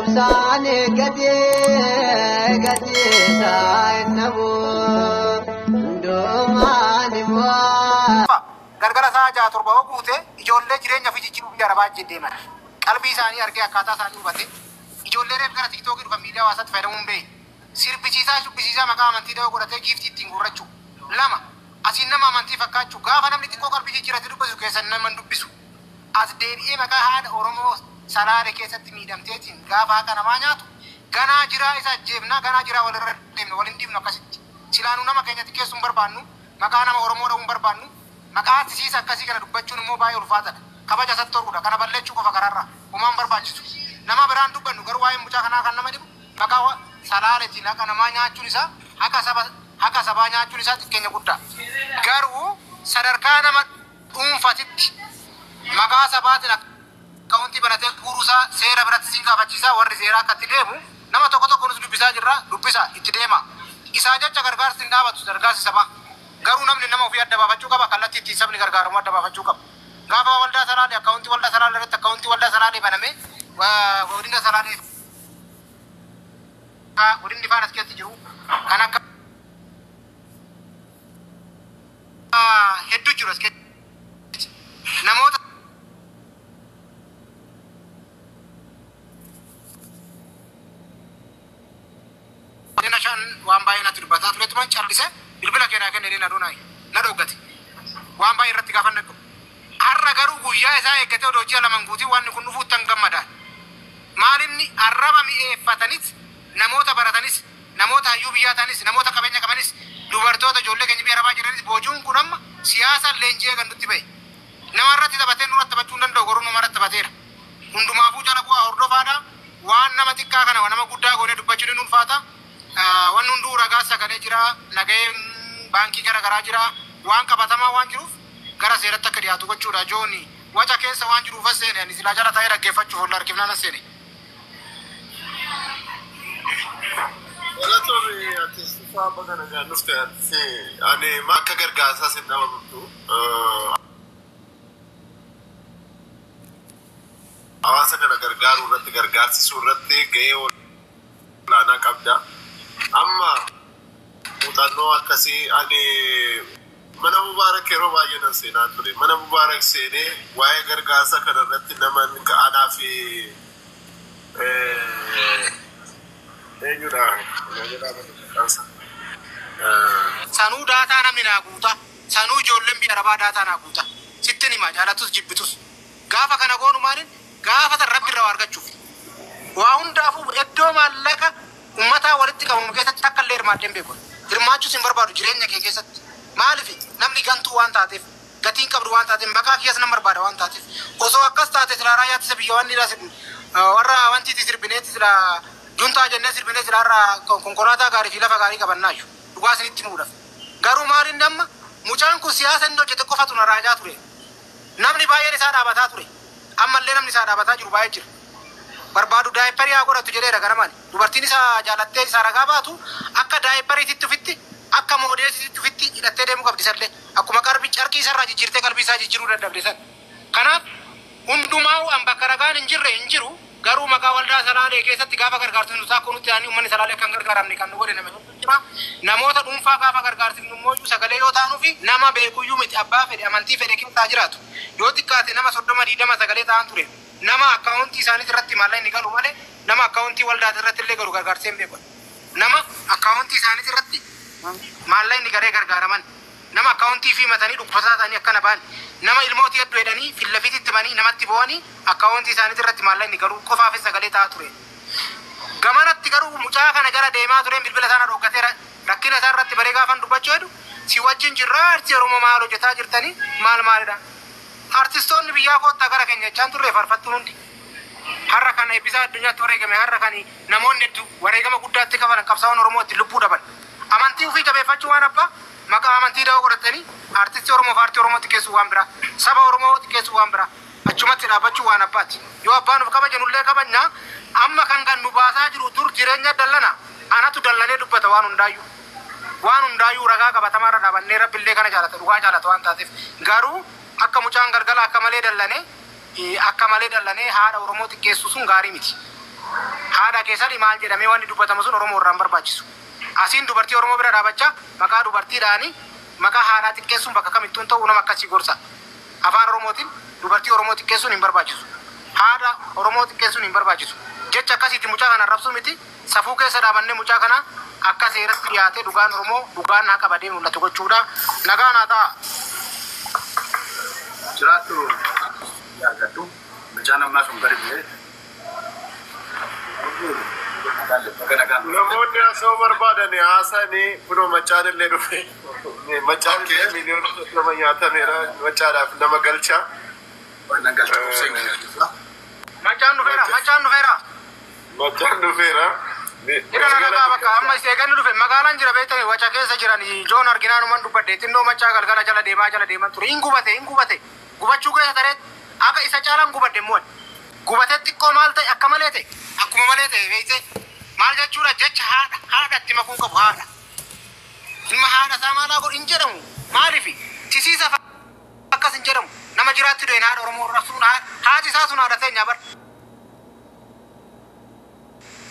Obsaan eeggatee gatii isaa hin dhabu. Hundumaan immoo. Gargara isaa 6 7 hoo guute, ijoollee jireenya fi jijjiiruu biyya arabaa wajjin deeman. Qalbii isaanii argee, akkaataa isaanii hubate, ijoollee reef gara TikTokii dhufan, miidiyaa hawaasaatti fayyadamuun beeyi. Sirbisiisaa, shubbisiisaa, maqaa amantii da'oo godhatee giiftii ittiin guurrachuu. Lama, asiin nama amantii fakkaachuu, gaafa namni xiqqoo qalbii jijjiirate dubbisu keessan nama hin dubbisu. As deebi'ee maqaa haadha Oromoo Salaale keessatti miidhamteetiin gaafa haqa namaa nyaatu, ganaa jiraa isa ajjeefnaa, ganaa jiraa walirra deemna, waliin dhiifnu akkasitti. Silaanuu nama keenya xiqqeessuu hin barbaannu, maqaa nama Oromoo dha'uu hin barbaannu, maqaa tisiisa akkasii kana dubbachuun immoo baay'ee ulfaataadha. Kabaja isatti horudha. Kana balleechuu qofa karaarraa. Homaa hin barbaachisu. Nama biraan dubbannu garuu waa'ee mucaa kanaa kan nama dhibu maqaa Salaaletiin haqa namaa nyaachuun isaa, haqa saba, haqa sabaa nyaachuun isaa xiqqeenya guddaa. Garuu sadarkaa nama dhuunfatitti maqaa sabaatiin akkaawuntii banatee guuruusaa seera biratti siin gaafachiisaa. Warri seeraa akka itti deemu nama tokko tokko nus dubbisaa jirra, dubbisa, itti deema. Isaa jecha gargaarsi hin dhaabatu, gargaarsi sabaa. Garuu namni nama ofii adda baafachuu qaba, kallattii ittiin sabni gargaaramu adda baafachuu qaba. Gaafa waldaa Salaalee, akkaawuntii waldaa Salaalee irratti, akkaawuntii waldaa Salaalee banamee, godina Salaalee, godinni faan as keessa jiru kan akka hedduu jiru as keessa. Namoota godina shan waan baay'ee natti dubbataa turetuman callise, bilbila keenyaa kenne jedhee na doonaayi na dhoggate. Waan baay'ee irratti gaafa naqu. Har'a garuu guyyaa isaa eeggatee odoo ji'a 2 guutii waan kun dhufuu tan gammadaan. Maalinni arraba mi'eeffatanis, namoota baratanis, namoota hayyuu biyyaa ta'anis, namoota qabeenya qabanis, dubartoota ijoollee keenya biyya arabaa jiranis boojuun kun amma siyaasaan leenji'ee kan nutti ba'e. Nama irratti taphatee nurratti taphachuu hin danda'u, garuu nama irratti taphateera. Hundumaafuu jala bu'aa, hordofaadha. Waan nama xiqqaa kana nama guddaa goonee dubbachuun ni ulfaata. Wanni hunduu ragaa sagalee jira, nagaheen baankii gara garaa jira, waan qabatamaa waan jiruuf gara seeratti akka dhiyaatu gochuudha. Jooni waca keessa waan jiruuf as seene, ani silaa jala taa'ee dhaggeeffachuuf ol harkifnaan as seene. Galatoomii, artisti Faaba, kana gaan dhufte. Artisti ani akka gargaarsaa sin nama bultu. Hawaasa kana gargaaruu irratti, gargaarsisuu irratti gahee olaanaa qabda. Amma muuxannoo akkasii ani mana Mubaarak yeroo baay'ee nan seenaa ture. Mana Mubaarak seenee waa'ee gargaarsa kana irratti nama anaa fi eenyudha? Sanuu data namni naa guuta. Sanuu ijoolleen biyya arabaa data naa guuta. Sittin hima, jaalatus jibbitus. Gaafa kana goonu maaliin gaafa tan Rabbi irraa waa argachuuf. Waa hundaafuu iddoo maallaqa ummataa walitti qabamu keessatti takka illee hirmaadheen beeku. Hirmaachuus hin barbaadu jireenya kee keessatti. Maaliif? Namni gantuu waan taateef, gatiin qabdu waan taateef, maqaa kiyyas nan barbaada waan taateef. Osoo akkas taate silaa raayyaa ittisa biyya waan dhiiraa warra wantiiti sirbineeti, silaa juntaa jennee sirbinee, silaa irraa konkolaataa gaarii fi lafa gaarii qabannaayu. Dhugaa isinitti himuudhaaf. Garuu maaliin amma mucaan kun siyaasa inni hojjete qofatu na raajaa ture. Namni baay'een isaa dhaabataa ture. Ammallee namni isaa dhaabataa jiru baay'ee jira. Barbaadu diaperii haa godhatu jedheera ganamaan. Dubartiin isaa jaalattee isaa ragaa baatu akka diaperiititti ufitti, akka moodeesitti ufitti hidhattee deemuu qabdi isallee. Akkuma qarbii carqii isarraa jijjiirtee qalbii isaa jijjiiruu dadhabde san. Kanaaf hundumaa an bakka ragaan hin jirre hin jiru. Garuu maqaa waldaa Salaalee keessatti gaafa gargaarsifnu isaa kunutti ta'anii uummanni Salaalee akka hin gargaaramne kan nu godhe nama hedduu jira. Namoota dhuunfaa gaafa gargaarsifnu immoo sagalee yoo taanuufi nama beekuyyuu miti, abbaa fedhe, amantii fedhe keessaa jiraatu. Yoo xiqqaate nama 30 20 sagalee ta'an ture. Nama akkaawuntii isaanii irratti maallaqni galu malee nama akkaawuntii waldaa irratti illee galu gargaarsee hin beeku. Nama akkaawuntii isaanii irratti maallaqni garee gargaaraman. Nama akkaawuntii fi matanii dhukkubsataa ta'anii akkana ba'an. Nama ilmooti hedduu jedhanii fillafiitti banii namatti bo'anii akkaawuntii isaanii irratti maallaqni galu qofaafis sagalee ta'aa ture. Gamanatti garuu mucaa kana jala deemaa tureen bilbila isaa na dhokkateera, rakkina isaa irratti baree gaafan dubbachuu jedhu, si wajjin jirraa, artii Oromoo maal hojjetaa jirtanii, maal maalidha. Artistoonni biyyaa koottaa gara keenya jechaan turre, faarfattuun hundi. Har'a kan eebbisaa addunyaatti wareegame, har'a kan namoonni hedduu wareegama guddaatti kafalan, qabsaa'oon Oromoo itti lubbuu dhaban. Amantii ofii jabeeffachuu waan abbaa, maqaa amantii da'oo godhatanii artistii Oromoo fi aartii Oromoo xiqqeessuu waan biraa. Saba Oromoo xiqqeessuu waan biraa. Achumatti dhaabbachuu waan abbaati. Yoo abbaan of kabaje nullee kabajna. Amma kan nu baasaa jiru dur jireenya dallana. Anatu dallanee dubbata waan hundaayyuu. Waan hundaayyuu ragaa qabatamaarra dhaabannee, Rabbillee kana jaalata, dhugaa jaalata waan taateef. Garuu akka mucaan galgala akka malee dallanee, akka malee dallanee haadha Oromoo xiqqeessu sun gaarii miti. Haadha Haadha keessanii maal jedhamee wanni dubbatamu sun Oromoo irraa hin barbaachisu. Asiin dubartii Oromoo bira dhaabachaa maqaa dubartiidhaanii maqaa haadhaa xiqqeessuun bakka kamittuu hin ta'u, nama akkasii gorsa. Afaan Oromootiin dubartii Oromoo xiqqeessuun hin barbaachisu. Haadha Oromoo xiqqeessuun hin barbaachisu. Jecha akkasiitti mucaa kana arrabsuu miti. Safuu keessa dhaabannee mucaa kana akka seeratti dhiyaatee dhugaan Oromoo dhugaan haqa badee mul'atu gochuudha. Nagaan haa ta'a. Jiraattu argadhu. Mucaan ammaa sun gadi bu'ee. Baga nagaan. Namoonni haasa'uu barbaadan haasa'anii kunoo macaan illee dhufe. Macaan illee miliyoona 30 nyaatameera, macaadhaaf nama galcha. Waan galcha qubsee. Macaan dhufeera. Macaan dhufeera. Macaan dhufeera. Ira nagaa bakka amma isa eeganni dhufe magaalaan jira beektani, waca keessa jiran joon arginaan uman dubbadde. Xinnoo macaa galgala jala deemaa jala deeman ture, hin gubate, hin gubate. Gubachuu keessa taree akka isa caalaan gubadde immoo gubate. Xiqqoo maal ta'e, akka malee ta'e, akkuma malee ta'e beekte. Maal jechuudha, jecha haadha haadhatti makuu qabu, haadha ilma haadha isaa maalaa godhu hin jedhamu. Maaliif tisiisa akkas hin jedhamu? Nama jiraatti du'een haadha Oromoo rabsuun, haati isaa sun haadha teenya bar.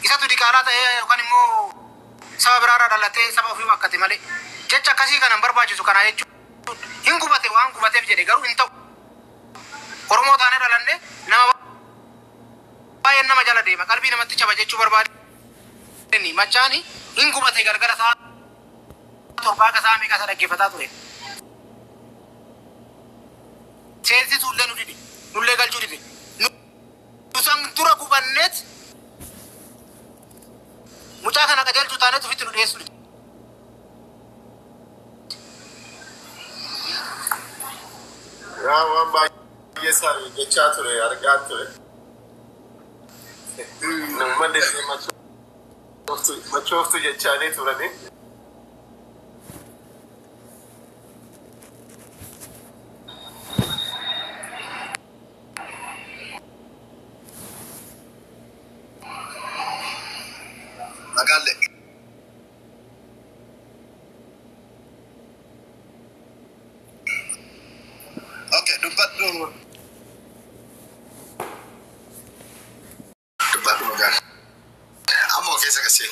Isatu diqaalaa ta'ee yookaan immoo saba biraarraa dhalatee saba ofii wakkate malee jecha akkasii kana hin barbaachisu. Kana jechuun hin gubate, waan gubateef jedhe garuu hin ta'u. Oromoo taanee dhalanne nama baay'een nama jala deema, qalbii namatti caba jechuu barbaade. Machaani hin gubate. Galgala isaa 7 akka isaa meeqa isa dhaggeeffataa ture. Seensisuullee nu dide, nullee galchuu dide. Nu san dura gubanneet mucaa kana qajeelchuu taaneet ofitti nu dhiyeessuu dide. Yaa, waan baay'ee isaa jechaa ture, argaa ture. Uummanni illee machooftu jechaanii turanii. Magaalle. Okay, dubbadhu. Dubbadhu, magaala. Amma of keessa gasee.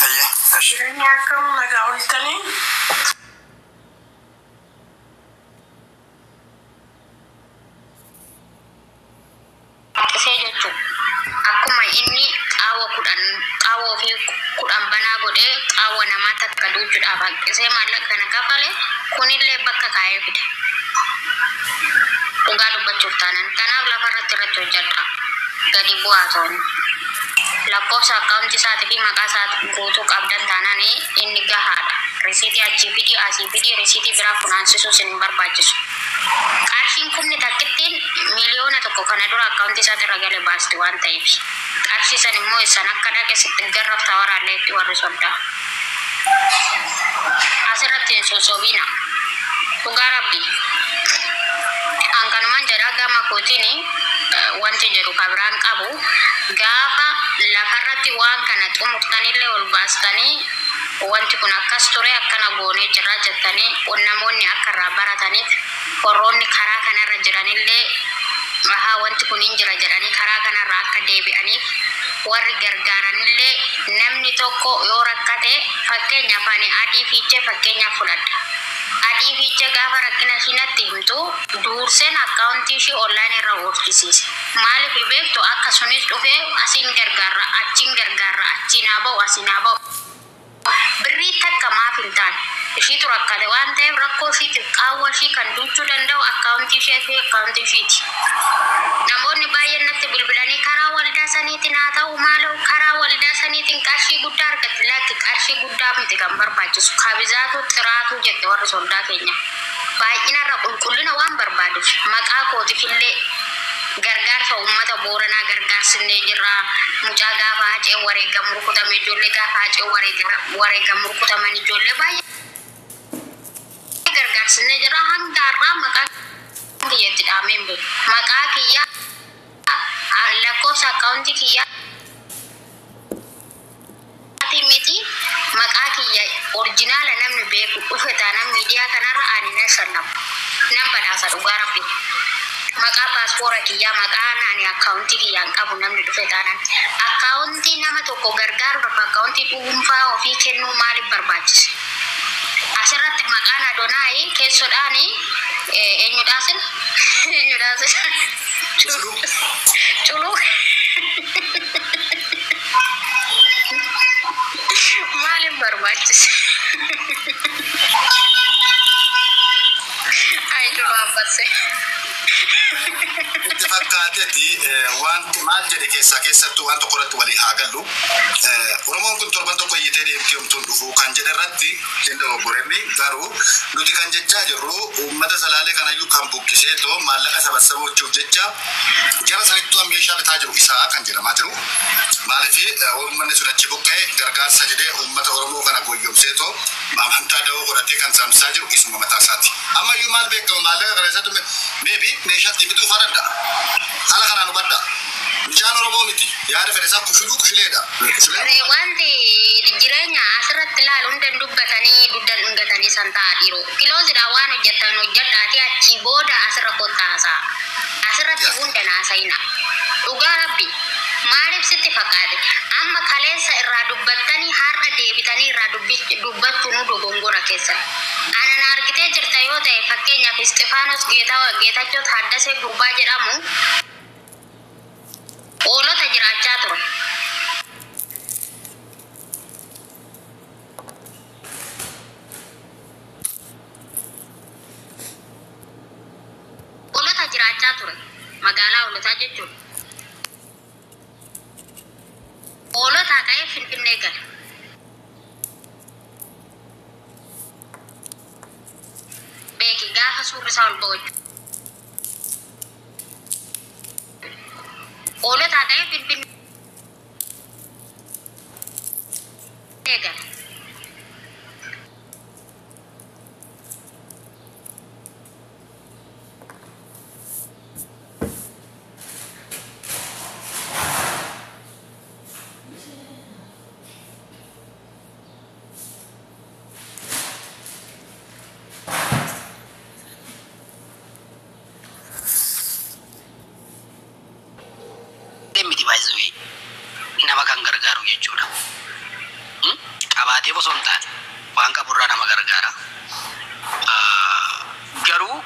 Ayya, ashi. Jireenya akkam, nagaa ooltanii? Haqisee jechuun akkuma inni qaawwa 10 qaawwa ofii 10 banaa godhee qaawwa namaa takka duuchuudhaaf haqqisee maallaqa kana kafale, kunillee bakka kaa'ee fide. Dhugaa dubbachuuf taanan kanaaf lafa irratti irratti hojjedha. Gadi bu'aa ta'uun lakkoofsa akkaawuntii isaatii fi maqaa isaa guutuu qabdan taanaan inni gahaadha. Risiitii achii fidii, asii fidii, risiitii biraa funaansisuu isin hin barbaachisu. Qarshiin kumni takkittiin miliyoona 1 kana dura akkaawuntii isaati irra gale baasti waan ta'eef. Qarshii san immoo isan akka dhaqe sitti garrafta waraallee itti warri soddaa. Asirratti hin sosobina. Dhugaa rabbi. Hankanuman jedha gama kootiin wanti jedhu kabiraan qabu, gaafa lafarratti waan kana xumurtanillee ol baastanii wanti kun akkas ture, akkana goonee jirra jettanii namoonni akka irraa barataniif, warroonni karaa kanarra jiranillee ahaa, wanti kun hin jira jedhanii karaa kanarraa akka deebi'aniif, warri gargaaranillee namni tokko yoo rakkate, fakkeenyaaf ani Adii Fiichee fakkeenyaaf fudhadha. Adii Fiichee gaafa rakkina ishii natti himtu duurseen akkaawuntii ishii online irra oolchisiise. Maaliif beektu? Akka sunis dhufee asiin gargaarra, achiin gargaarra, achiin haa ba'u, asiin haa ba'u. Birrii takka maaf hin taane? Ishiitu rakkate waan ta'eef rakkoo ishiitiif qaawwa ishii kan duuchuu danda'u akkaawuntii ishee fi akkaawuntii ishiiti. Namoonni baay'een natti bilbilanii karaa waldaa saniitiin haa ta'u, maaloo karaa waldaa saniitiin qarshii guddaa argatti. Lakki, qarshii guddaa miti kan barbaachisu. Kabizaatu xiraatu jette warri soldaa keenya. Baay'inarra qulqullina waan barbaaduuf maqaa kootiif illee gargaarsa uummata Booranaa gargaarsinee jirra. Mucaa gaafa Hacee wareegamu rukutame, ijoollee gaafa Hacee wareegamu rukutaman, ijoollee baay'ee gargaarsinee jirra. Hanga har'aa maqaa kiyyatti dhaamee hin beeku. Maqaa kiyyaa, lakkoofsa akkaawuntii kiyyaa miti, maqaa kiyya original namni beeku dhufe taanaan miidiyaa kanarra ani nan shallamu. Nan badhaasa, dhugaa rabbi. Maqaa paaspoora kiyyaa, maqaa ani akkaawuntii kiyyaan qabu namni dhufe taanaan, akkaawuntii nama tokko gargaaruudhaaf akkaawuntii dhuunfaa ofii kennuu maaliif barbaachise? Asirratti maqaan Adonaayi keessodhaani eenyudhaasin eenyudhaasin culuu maaliif barbaachise? Ay, culuu abbasse. Itti fakkaatetti wanti maal jedhe keessaa keessattuu waan tokko irratti walii haa gallu. Oromoon kun torban tokko iyyitee deemtee homtuun dhufuu kan jedhe irratti hin dogoggoremni, garuu nuti kan jechaa jirru uummata Salaalee kanayyuu kan buqqisee too maallaqa sabassabachuuf jecha jara sanittuu meeshaa bitaa jiru isaa kan jedhamaa jiru. Maaliif uummanni sun achi buqqa'e gargaarsa jedhee uummata Oromoo kana goyyomsee too amantaa da'oo godhatee kan saamsaa jiru isuma mataa isaati. Ammayyuu maal beekama, maallaqa kana isatu maybe meeshaa itti bituu faa danda'a. Haala kanaan hubadhaa. Mucaan Oromoo miti. Yaada fedhe isaa kushiluu kushileedha. Kushilee. Wanti jireenya asirratti ilaalu hundan dubbatanii duddan dhungatanii san ta'a dhiiroo. Kiloosidha, waan hojjettan hojjedhaati, achi booda asirra kottaasaa. Asirratti hunda naasayina. Dhugaa Rabbi, maaliif sitti fakkaate? Amma kaleessa irraa dubbattanii har'a deebitanii irraa dubbachuu nu dogongora keessan. Ana na argitee jirta yoo ta'e, fakkeenyaaf Isxifaanos Geetachoo Taaddasee gurbaa jedhamu hoolota jiraachaa ture. Hoolota jiraachaa ture. Magaalaa hoolotaa jechuudha. Hoolotaa ka'ee Finfinnee gale. Beeki, gaafa suurri isaa ol ba'u jechuudha. Hoolotaa ka'ee Finfinnee gale. Miti, baay'isee nama kan gargaaru jechuudha. Qabaatee osoo hin taane waan qaburraa nama gargaara. Garuu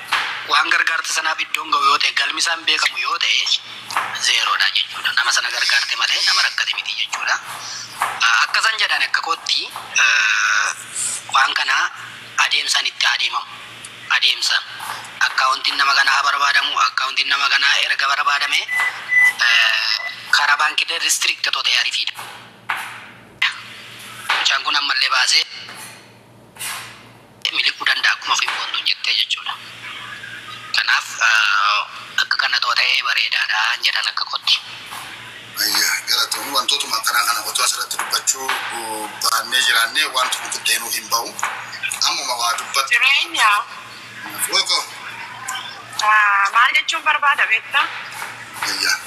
waan gargaarte sanaaf iddoon ga'u yoo ta'e, galmi isaan beekamu yoo ta'e, zeeroodha jechuudha. Nama sana gargaarte malee nama rakkate miti jechuudha. Akkasan jedhan akka kootti waan kana adeemsaan itti adeemamu. Adeemsa. Akkaawuntiin nama kanaa barbaadamu, akkaawuntiin nama kanaa erga barbaadame karaa baankiilee restrict ta'e ariifiidha. Mucaan kun ammallee baasee miliquu danda'a akkuma ofii boontuun jettee jechuudha. Kanaaf akka kana too ta'ee bareedaadha jedhan akka kootti. Ayyaa, galatoomii. Wantootuma akkanaa kana otoo asirratti dubbachuu baannee jiraannee wanti kun guddeenuu hin bahu. Ammuma waa dubbattu. Jireenya Woko. maal jechuun barbaada beektaa? Ayyaa.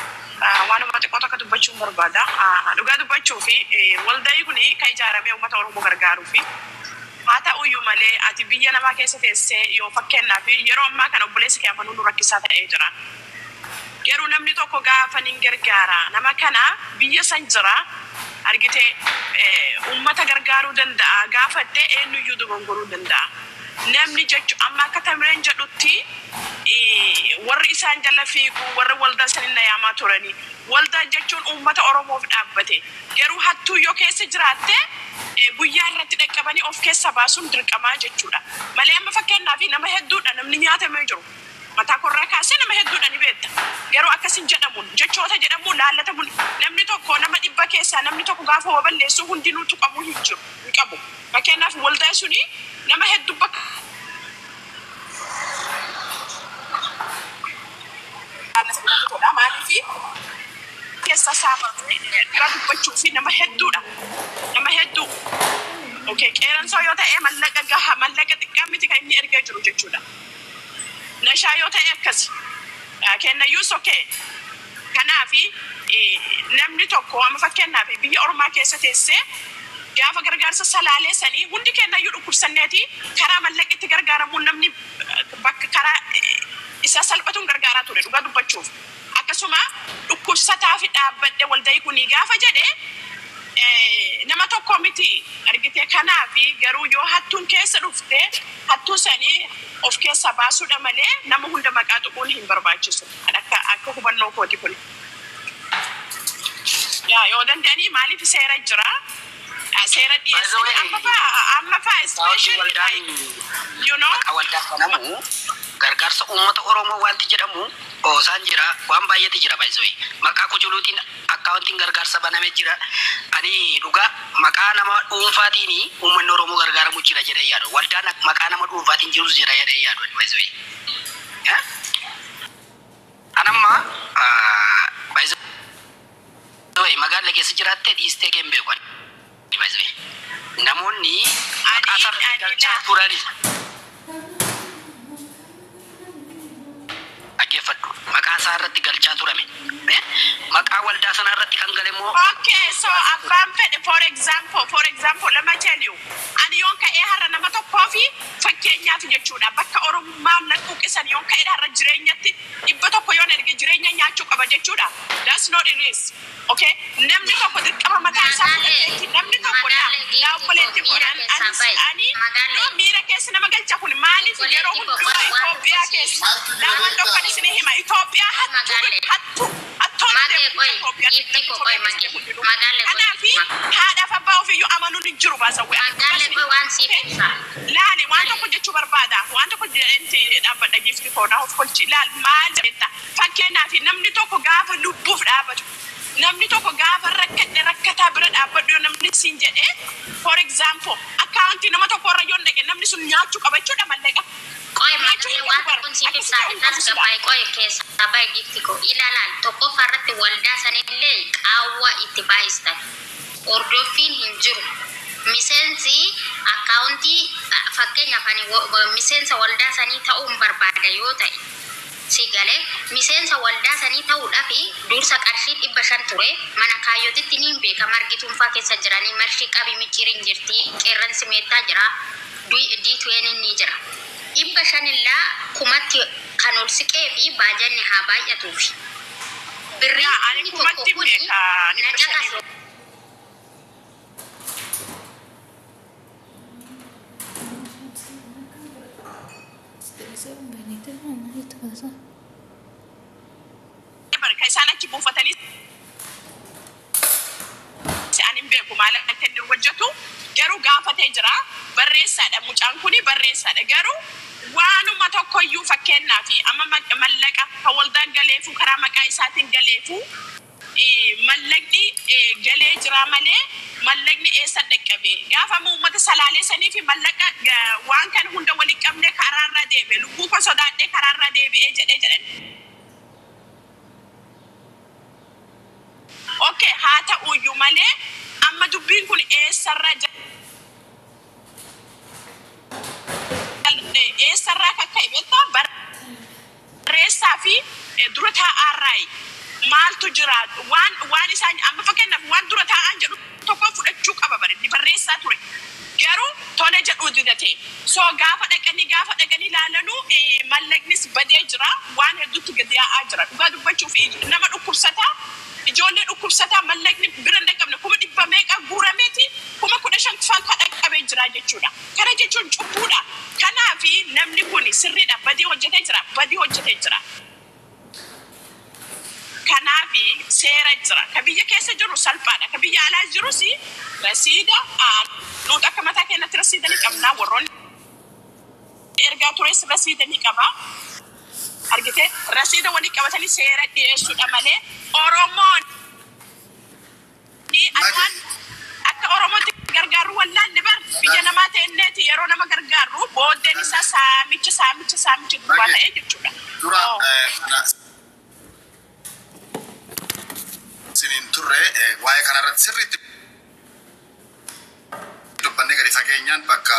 Waanuma xiqqoo tokko dubbachuun barbaada. Dhugaa dubbachuu fi waldaayi kun kan ijaarame uummata Oromoo gargaaruu fi haa ta'uyyuu malee, ati biyya namaa keessa teessee yoo fakkeenyaaf yeroo ammaa kana obboleessi kee amanuu nu rakkisaa ta'ee jira. Garuu namni tokko gaafa nin gargaara nama kana biyya san jira argitee uummata gargaaruu danda'a gaafattee, eenyuyyuu dogongoruu danda'a. Namni jechu amma akka Tamireen jedhutti warri isaan jala fiigu, warri waldaa sanin na yaamaa turani. Waldaa jechuun uummata Oromoof dhaabbate. Garuu hattuu yoo keessa jiraatte guyyaa irratti dhaqqabanii of keessa baasuun dirqamaa jechuudha. Malee amma fakkeenyaaf nama hedduudha namni nyaatamee jiru. Mataa korraa kaasee nama hedduudha ni beekta. Garuu akkasin jedhamuun, jechoota jedhamuun laallatamuun, namni tokko nama 100 keessaa namni tokko gaafa waa balleessu hundinuu tuqamuu hin jiru, hin qabu. Fakkeenyaaf waldaa suni nama hedduu bakka maaliifi keessa saafamee dhugaa dubbachuu fi nama hedduudha. Nama hedduu. Okay, qeeransoo yoo ta'e mallaqa gaha, mallaqa xiqqaa miti kan inni ergee jiru jechuudha. Nashaa yoo ta'e akkasi. Kennayyuus okay. Kanaafi namni tokko amma fakkeenyaaf biyya ormaa keessa teessee gaafa gargaarsa Salaalee sanii hundi kennayyuu dhukkubsanneeti karaa mallaqa itti gargaaramuun namni bakka karaa Isa salphatuun gargaaraa ture dhugaa dubbachuuf. Akkasuma dhukkubsataa fi dhaabbadhe waldayii kunii gaafa jedhe nama tokko miti argite. Kanaafi garuu yoo hattuun keessa dhufte, hattuu sanii of keessa baasuudha malee nama hunda maqaa tuquun hin barbaachisu. Akka hubannoo kooti kun. Yaa yoo danda'anii, maaliif seera jira? Seera dhiyeessanii amma faa especially like Maqaa waldaa kanamu gargaarsa uummata Oromoo wanti jedhamu oosaan jira, waan baay'eetu jira baay'isoo. Maqaa kuchuluutiin akkaawuntiin gargaarsa banamee jira. Ani dhugaa maqaa nama dhuunfaatiin uummanni Oromoo gargaaramu jira jedhee yaadu. Waldaan maqaa nama dhuunfaatiin jirus jira jedhee yaadu baay'isoo. Anamma baay'isoo magaalaa keessa jiraattee dhiistee kee hin beeku. Baay'isoo namoonni maqaa sarara galchaa turani. Dhaggeeffadhu, maqaa isaa irratti galchaa turame. Maqaa waldaa sanaa irratti kan gale immoo Okay, so abbaan fedhe, for example, let me tell you. Ani yoon ka'ee har'a nama tokkoo fi fakkeenyaaf jechuudha, bakka Oromummaan na quuqisan, yoon ka'ee har'a jireenyatti 100 yoon erge jireenya nyaachuu qaba jechuudha. That's not it is. Okay? Namni tokko dirqama mataa isaa fudhateetti namni tokko laa obboleetti godhan ani yoo miira keessa nama galcha kun maaliif yeroo hundumaa Itoophiyaa keessa laamaan tokkon isin hima, Itoophiyaa hattuu hattuu hattoonni deemu Itoophiyaa. Kanaafi haadhaaf abbaa ofiiyyuu amanuun hin jiru baasawwe. Laali, waan tokko jechuu barbaada. Waan tokko jedheenti dhaabbadha, giifti koonaa of kolchi. Laal, maal jetta? Fakkeenyaaf namni tokko gaafa lubbuuf dhaabatu, namni tokko gaafa rakkadhe rakkataa bira dhaabbadhu yoo namni siin jedhee, for example, akkaawuntii nama tokko irra yoo dhaqe, namni sun nyaachuu qaba jechuudha mallaqa. Qoy, magaalli waan kun siif ibsaa tasgabbaa'e. Qoy, keessaa bahe giifti koo. Ilaalaan tokkoffaa irratti waldaa sanillee qaawwa itti baay'istan. Hordoffiin hin jiru. Miseensi akkaawuntii, fakkeenyaaf ani miseensa waldaa sanii ta'uun barbaada yoo ta'e, si galee, miseensa waldaa sanii ta'uudhaaf dursa qarshii 500 ture. Mana kaayyotitti niin beeka, margituunfaa keessa jiranii marshii qabii micciiriin jirti, qeerransi meettaa jira, diituween ni jira. 500 illaa kumatti kan ol siqee fi baajanni haa baay'atuufi. Birriin Ani inni tokko kumatti kuni beeka na 500. Caqase. Kan isaan achi buufatanii ani hin beeku maal akka inni hojjetu, garuu gaafatee jira. Barreessaadha, mucaan kuni barreessaadha, garuu waanuma tokkoyyuu, fakkeenyaaf amma mallaqa kan waldaan galeefu karaa maqaa isaatiin galeefu, mallaqni galee jira malee mallaqni eessa dhaqqabe? Gaafa uummata salaalee sanii fi mallaqa waan kan hunda waliin qabne karaarra deebi'e, lubbuu koo sodaadhee karaarra deebi'ee jedhee jedhan. Okay, haa ta'uyyuu malee amma dubbiin kun eessarraa akka ka'e beektaa? Barreessaa fi dura taa'aarraayi. Maaltu jira? Waan isaan amma fakkeenyaaf waan dura taa'aan jedhu tokko fudhachuu qaba bare, inni barreessaa ture. Garuu tole jedhuu didate. So gaafa dhaqanii ilaalanuu mallaqnis badee jira, waan hedduutti gadi yaa'aa jira. Dhugaa dubbachuuf nama dhukkubsataa, ijoollee dhukkubsataa mallaqni bira hin dhaqqabne 100,000 meeqa guurameeti 15,000 faan kan dhaqqabee jira jechuudha. Kana jechuun cubbuudha. Kanaafi namni kun sirriidha, badii hojjetee jira, badii hojjetee jira. Kanaafi seera jira. Ka biyya keessa jiru salphaadha. Ka biyya alaa jirus rasiida nuti akka mataa keenyatti rasiida ni qabna. Warroonni ergaa tures rasiida ni qaba. Argitee, rasiida walii qabatanii seera dhiyeessuudha malee Oromoon waan akka Oromootti gargaarru wallaalle bar biyya namaa ta'enneeti yeroo nama gargaarru booddeen isaa saamicha saamicha saamicha duwwaa ta'ee jechuudha. Dura isiniin turre waa'ee kanarratti sirriitti dubbannee gadi fageenyaan bakka